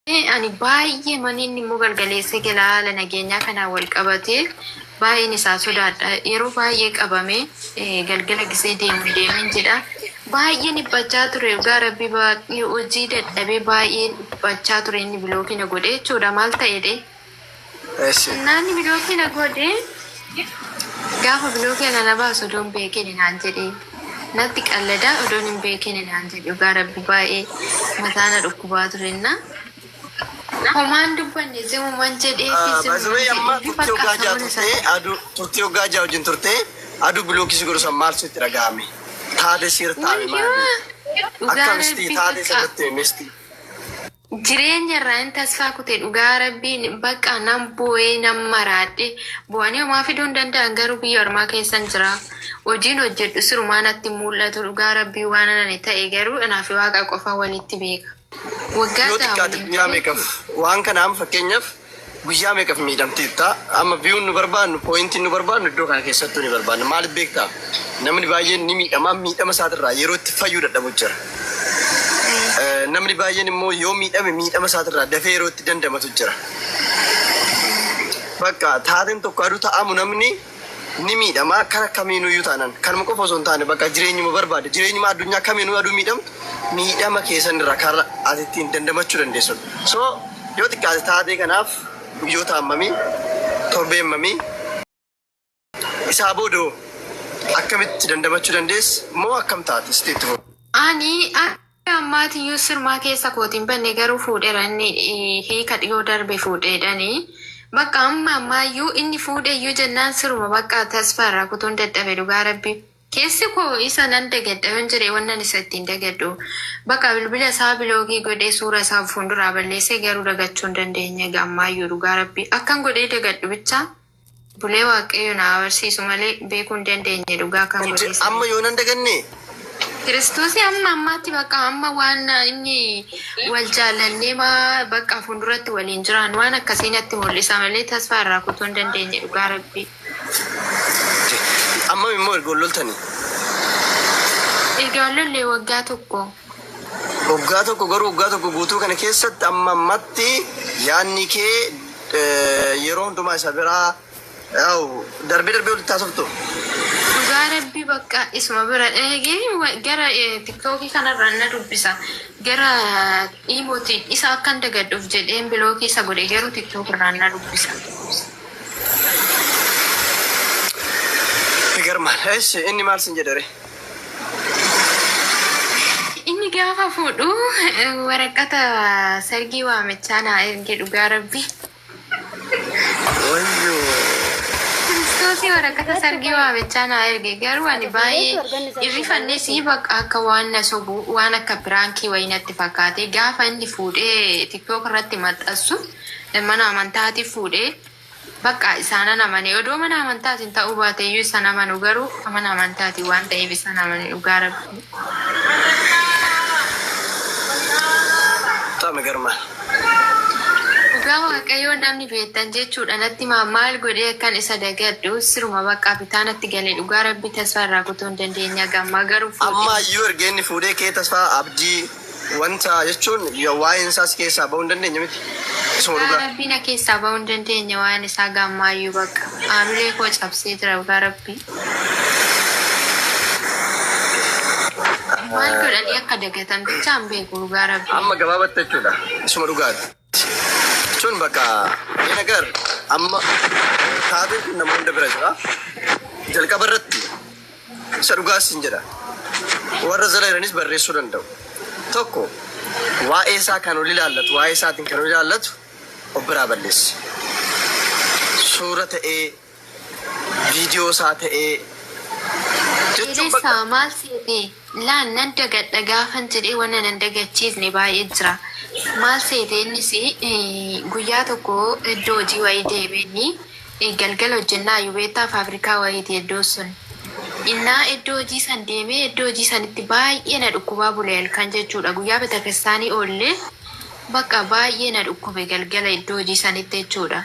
Ani baay'ee maniin immoo galgaleessee gala haala nageenyaa kanaan wal qabatee baay'een isaa sodaadha. Yeroo baay'ee qabamee galgala gisee deemu deemin jedha. Baay'een dhiphachaa ture, dhugaa rabbi, baay'ee hojii dadhabee baay'ee dhiphachaa ture. Inni block na godhe jechuudha. Maal ta'edhe? Eessi. Naanni block na godhe, gaafa block na baasu odoon beekini naan jedhe. Natti qalladaa, odoon hin beekini naan jedhe. Dhugaa rabbi, baay'ee mataa na dhukkubaa turenna. Homaan dubbanne, zimuman jedhee fi Bazuwee zimuman amma jedhee fi turtii bakka waggaa 6 sabni turtee isaa. Aduu turtii waggaa 6 wajjin turtee, aduu block si godhu san maal sitti dhaga'ame? Taatee siir taa'e maali? Wayyoo, dhugaa Akkam sitti rabbi taatee bakka sirriitti misti? Jireenya irraa hin tasfaa kute, dhugaa rabbiin. Bakka nan boo'ee nan maraadhe. Bu'anii homaa fiduu hin danda'an, garuu biyya ormaa keessan jira. Hojiin hojjedhu sirumaa natti mul'atu, dhugaa rabbii. Waan ani ta'e garuu anaaf waaqa qofa walitti beeka. Waggaa Yoo 6 xiqqaate waliin guyyaa ture. meeqaf waan kana, amma fakkeenyaaf guyyaa meeqaf miidhamteetta? Amma viewn nu barbaannu, pointiin nu barbaannu iddoo kana keessattuu ni barbaanna. Maaliif beektaa? Namni baay'een ni miidhama, miidhama isaatirraa yeroo itti fayyuu dadhabu jira. Namni baay'een immoo yoo miidhame miidhama isaatirraa dafee yeroo itti dandamatu jira. Bakka taateen tokko aduu ta'amu namni ni miidhama kara kamiinuyyuu taanan. Kanuma qofa osoo hin taane, bakka jireenyuma barbaade, jireenyuma addunyaa kamiinuu aduu miidhamtu, miidhama keessan irraa kara ati ittiin dandamachuu dandeessu. So yoo xiqqaate taatee kanaaf guyyoota hammamii, torbee hammamii, isaa booda akkamitti dandamachuu dandeessi moo akkam taate sitti itti fufu? Ani akka ammaatiyyuu sirmaa keessa kootiin banne, garuu fuudheera inni, hiika dhiyoo darbe fuudheedhani. Bakka amma ammaayyuu inni fuudheeyyuu jennaan siruma bakka tasfaa irraa kutuun dadhabe, dhugaa rabbi. Keessi koo isa nan dagadha yoon jedhe wannan isa ittiin dagadhu. Bakka bilbila isaa block godhee, suura isaa fuulduraa balleessee, garuu dagachuu hin dandeenye ammaayyuu, dhugaa rabbi. Akkan godhee dagadhu bicha bulee waaqayyo na agarsiisu malee beekuu hin dandeenye, dhugaa kan godhee sana. Amma yoo nan daganne? Kiristoosii, amma ammaatti bakka amma waan inni wal jaallannee maa bakka fuulduratti waliin jiraan waan akkasii natti mul'isa malee tasfaa irraa kutuu hin dandeenye, dhugaa rabbi. Amma immoo erga wal loltanii? Erga wal lollee waggaa 1. Waggaa 1. Garuu waggaa 1 guutuu kana keessatti amma ammatti yaadni kee yeroo hundumaa isa biraa, yaa'u darbee darbee walitti haasoftu. Dhugaa rabbi, bakka isuma bira eegee gara TikTokii kanarraan na dubbisa. Gara iimootiin isa akkan dagadhuuf jedheen block isa godhe, garuu TikTok irraan na dubbisa. Garmaan eessi, inni maal sin jedhere? Inni gaafa fuudhu waraqata sargii waamichaa naa erge, dhugaa rabbi. Wayyoo. Kiristoosii, waraqata sargii waamichaa naa erge, garuu ani baay'ee irrifannee sii bakka akka waan na sobu, waan akka prank wayii natti fakkaate. Gaafa inni fuudhee TikTok irratti maxxansu mana amantaati fuudhee, bakka isaanan amane. Odoo mana amantaatiin ta'uu baate iyyuu isaan amanu, garuu mana amantaatiin waan ta'eef isaan amane, dhugaa rabbi. Ta'ame garmaan. Dhugaa waaqayyoo, namni beektan jechuudha natti maal godhee akkan isa dagadhu siruma bakka bitaa natti galee, dhugaa rabbi, tasfaa irraa kutuu hin dandeenya gammaa garuu Amma fuudhee. iyyuu erga inni fuudhee kee tasfaa abdii wanta jechuun waa'een isaas keessaa bahuu hin dandeenye miti. Isuma Dhugaa dhugaa. rabbii, na keessaa bahuu hin dandeenye waan isaa gammaayyuu, bakka haamilee koo cabsee jira, dhugaa rabbii. Maal godhanii akka dagatan bichaan beeku, dhugaa rabbii. Amma gabaabatti jechuudha. Isuma dhugaati. Jechuun bakka inni agar amma taateen kun nama hunda bira jira. Jalqaba irratti isa dhugaas hin jedha. Warra jala jiranis barreessuu danda'u. Tokko, waa'ee isaa kan ol ilaallatu, waa'ee isaatiin kan ol ilaallatu of biraa balleessi. Suura ta'ee, viidiyoo isaa ta'ee jechuun bakka Dheeressaa maal seete laan nan dagadha gaafan jedhee wanna nan dagachiisne baay'ee jira. Maal seete, innis guyyaa tokko iddoo hojii wayii deemeenii galgala hojjennaa yubeettaa faabrikaa wayiiti iddoo sun. Innaa iddoo hojii san deemee, iddoo hojii sanitti baay'ee na dhukkubaa bule halkan jechuudha. Guyyaa betakiristaanii oollee bakka baay'ee na dhukkube galgala iddoo hojii sanitti jechuudha.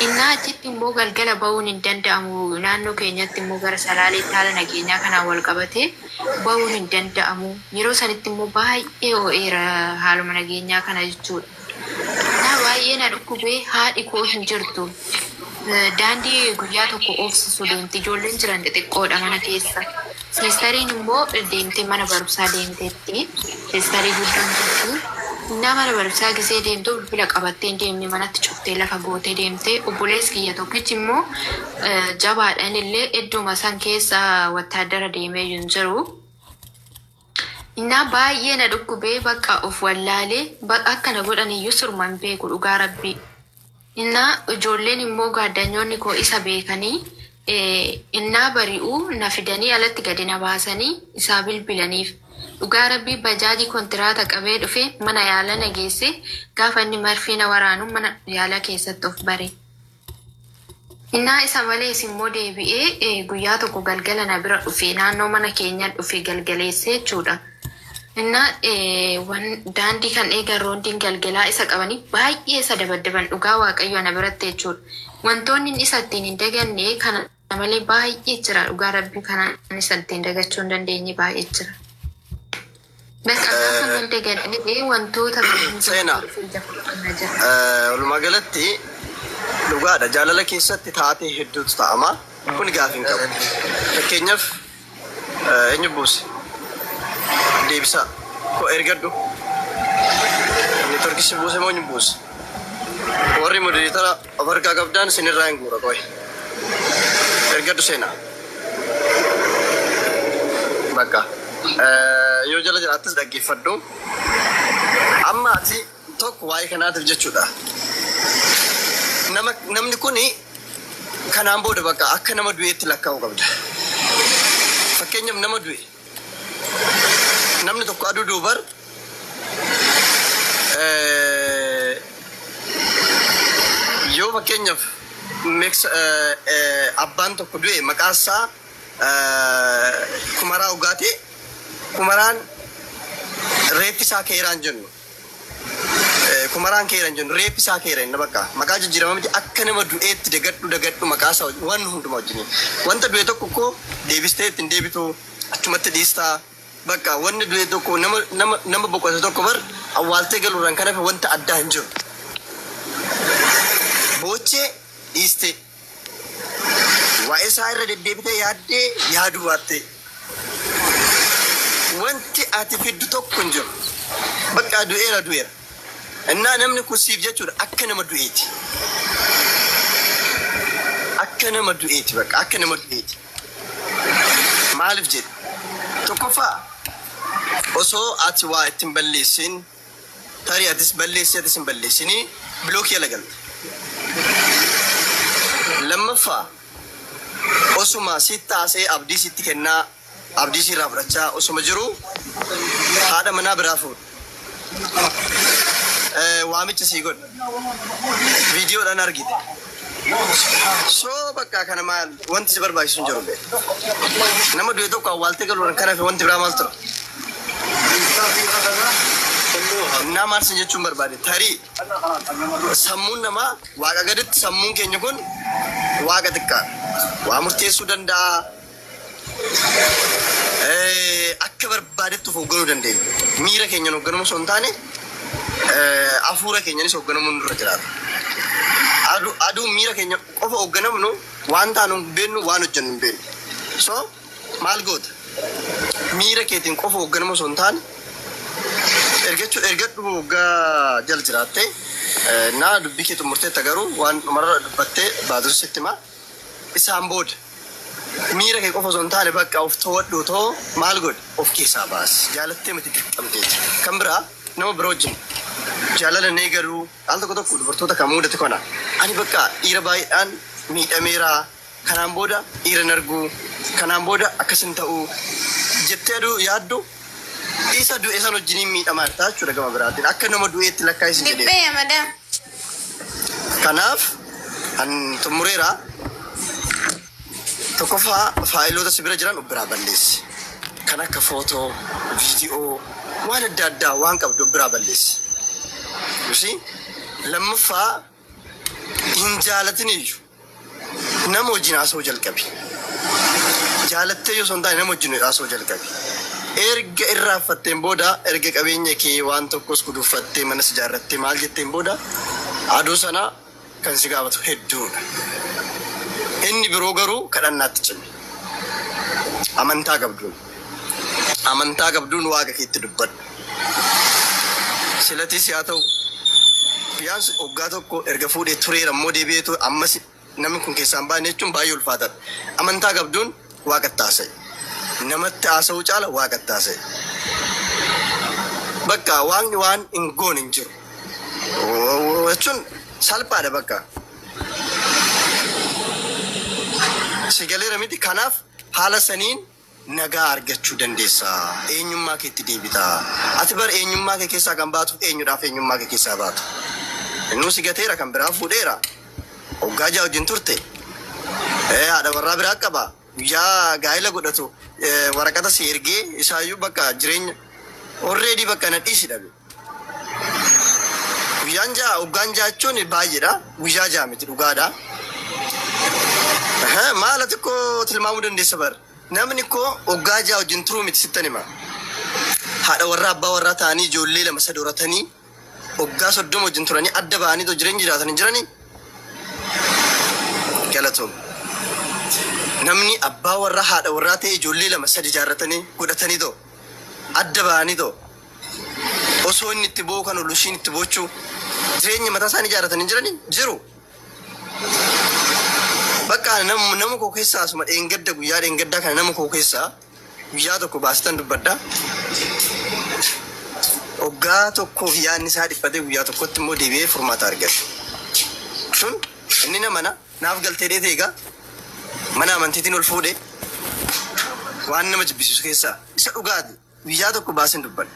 Innaa achitti immoo galgala bahuun hin danda'amu. Naannoo keenyatti immoo gara Salaaleetti haala nageenyaa kanaan wal qabatee bahuun hin danda'amu. Yeroo sanitti immoo baay'ee ho'eera haaluma nageenyaa kana jechuudha. Innaa baay'ee na dhukkubee haadhi koo hin jirtu. Daandii guyyaa tokko oofsisu deemti. Ijoolleen jiran xixiqqoodha mana keessa. Siistariin immoo deemtee mana barumsaa deemteetti. Siistarii guddoon jirti. Innaa mana barumsaa gisee deemtu bilbila qabattee hin deemne manatti cuftee lafa gootee deemte. Obboleessi kiyya tokkichi immoo jabaadhaan illee idduma san keessa wattaaddara deemee hin jiru. Innaa baay'ee na dhukkubee bakka of wallaalee bakka akkana godhan iyyuu surma hin beeku dhugaa rabbii. Innaa ijoolleen immoo gaaddanyoonni koo isa beekanii innaa bari'uu na fidanii alatti gadi na baasanii isaa bilbilaniif. Dhugaa rabbii bajaajii kontiraata qabee dhufe mana yaala na geesse gaafa inni marfii na waraanu mana yaala keessatti of bare. Innaa isa malees immoo deebi'ee guyyaa tokko galgala na bira dhufe naannoo mana keenyaa dhufe galgaleessee jechuudha. Innaa daandii kan eegan roondiin galgalaa isa qabanii baay'ee isa dabaddaban dhugaa waaqayyo na biratti jechuudha. Wantoonni inni isa ittiin hin daganne kana malee baay'ee jira dhugaa rabbii kana isa ittiin dagachuu hin dandeenye baay'ee jira. Bakka gaafa nan dagadhee wantoota Seenaa. jira. Walumaa galatti dhugaadha. Jaalala keessatti taatee hedduutu ta'ama. Kun gaafii hin qabu. Fakkeenyaaf eenyu buuse? Deebisaa. Ko ergadhu. Neetworkii buuse moo eenyu buuse? Warri moderator of harkaa qabdaan isinirraa hin guura qoy. Ergadhu seenaa. Bakka. Yoo jala jiraattis dhaggeeffadhu. Amma ati tokko waa'ee kanaatiif jechuudha. Nama namni kuni kanaan booda bakka akka nama du'eetti lakkaa'uu qabda. Fakkeenyaaf nama du'e. Namni tokko aduu duubar yoo fakkeenyaaf abbaan tokko du'e maqaan isaa Kumaraa Ugaatee Kumaraan reeffi isaa keeraan jennu. Kumaraan keera hin jennu reeffi isaa keera inni bakka maqaa jijjiirama miti akka nama du'eetti dagadhu dagadhu maqaa isaa waan hundumaa wajjin wanta du'e tokko koo deebistee ittiin deebitu achumatti dhiistaa bakka wanni du'e tokko nama nama nama boqote tokko bar awwaaltee galuurraan kan hafe wanta addaa hin jiru. Boochee dhiistee waa'ee isaa irra deddeebitee yaaddee yaaduu baattee wanti ati fiddu tokko hin jiru. Bakka du'eera du'eera. Innaa namni kun siif jechuudha akka nama du'eeti. Akka nama du'eeti bakka akka nama du'eeti. Maaliif jedhe? Tokkoffaa osoo ati waa ittiin balleessin tarii atis balleessii atis hin balleessinii block jala galte. Lammaffaa osuma sitti haasa'ee abdii sitti kennaa abdii sirraa fudhachaa osuma jiru haadha manaa biraa fuudha. Waamicha sii godha. Viidiyoodhaan argite. So bakka kana maal wanti si barbaachisu hin jiru bee. Nama du'e tokko awwaaltee galuudhaan kan hafe wanti biraa maal tura? Innaa maal sin jechuun barbaade tarii sammuun namaa waaqa gaditti sammuun keenya kun waaqa xiqqaadha. Waa murteessuu danda'a. Akka barbaadetti of hoogganuu dandeenya. Miira keenyan hoogganamuu osoo hin taane hafuura keenyanis hoogganamuun nurra jiraata. Aduun miira keenya qofa hoogganamnu waan taanu hin beeknu waan hojjennu hin beeknu. So maal goota? Miira keetiin qofa hoogganamuu osoo hin taane ergachuu ergadhu waggaa jala jiraatte naa dubbii kee xumurteetta garuu waan dhumarra dubbattee baatus sitti himaa. Isaan booda miira kee qofa osoo hin taane bakka of to'adhu too maal godhi of keessaa baasi jaalattee miti dirqamteeti. Kan biraa nama biroo wajjin jaalala ni eegaluu al tokko tokko dubartoota kan mudate kana ani bakka dhiira baay'eedhaan miidhameera kanaan booda dhiira hin argu kanaan booda akkas hin ta'u jettee aduu yaaddu isa du'e san wajjiniin miidhamaa jirta jechuudha gama biraatiin akka nama du'eetti lakkaa'isi jedhee. Dhibbee madam. Kanaaf an xumureera. Tokkoffaa faayiloota si bira jiran of biraa balleessi. Kan akka footoo, viidiyoo, waan adda addaa waan qabdu of biraa balleessi. Yusi lammaffaa hin jaalatin iyyuu nama wajjin haasa'uu jalqabi. Jaalattee yoo osoo hin taane nama wajjin haasa'uu jalqabi. Erga irraanfatteen booda erga qabeenya kee waan tokkos gudunfattee manas ijaarrattee maal jetteen booda Aduu sana kan si gaafatu hedduudha. Inni biroo garuu kadhannaatti cimi. Amantaa qabduun. Amantaa qabduun waaqa keetti dubbadhu. Silatis haa ta'u biyyaans waggaa tokko erga fuudhee tureera immoo deebi'eetu ammas namni kun keessaan baane jechuun baay'ee ulfaataadha. Amantaa qabduun waaqatti haasa'e. Namatti haasa'uu caala waaqatti haasa'e. Bakka waaqni waan hin goone hin jiru. Jechuun salphaadha bakka. Si galeera miti kanaaf haala saniin nagaa argachuu dandeessa. Eenyummaa keetti deebita. Ati bar eenyummaa kee keessaa kan baatu eenyudhaaf eenyummaa kee keessaa baatu. Innuu si gateera kan biraa fuudheera. Hoggaa ja'a wajjin turte. Haadha warraa biraa qaba. Guyyaa gaa'ela godhatu waraqata si ergee isaayyuu bakka jireenya already bakka na dhiisi dhabe. Guyyaan ja'a hoggaan ja'a jechuun baay'eedha. Guyyaa ja'a miti dhugaadha. Maal ati koo tilmaamuu dandeessa bar. Namni koo hoggaa ja'a wajjin turuu miti sittan hima. Haadha warraa abbaa warraa ta'anii ijoollee lama sadi horatanii hoggaa 30 wajjin turanii adda ba'anii too jireenya jiraatanii jiranii galatoom. Namni abbaa warraa haadha warraa ta'e ijoollee lama sadi ijaarratanii godhatanii too adda ba'anii too osoo inni itti boo'u kan oolu ishiin itti boochuu jireenya mataa isaanii ijaarratanii jiranii jiru. Bakka nama koo keessaa asuma dheengadda guyyaa dheengaddaa kana nama koo keessaa guyyaa tokko baasitan dubbadda. Waggaa tokkoof yaadni isaa dhiphatee guyyaa tokkotti immoo deebi'ee furmaata argate. Sun inni nama naaf galtee dheete egaa mana amantiitiin ol fuudhe waan nama jibbisiisu keessaa isa dhugaati guyyaa tokko baasin dubbadha.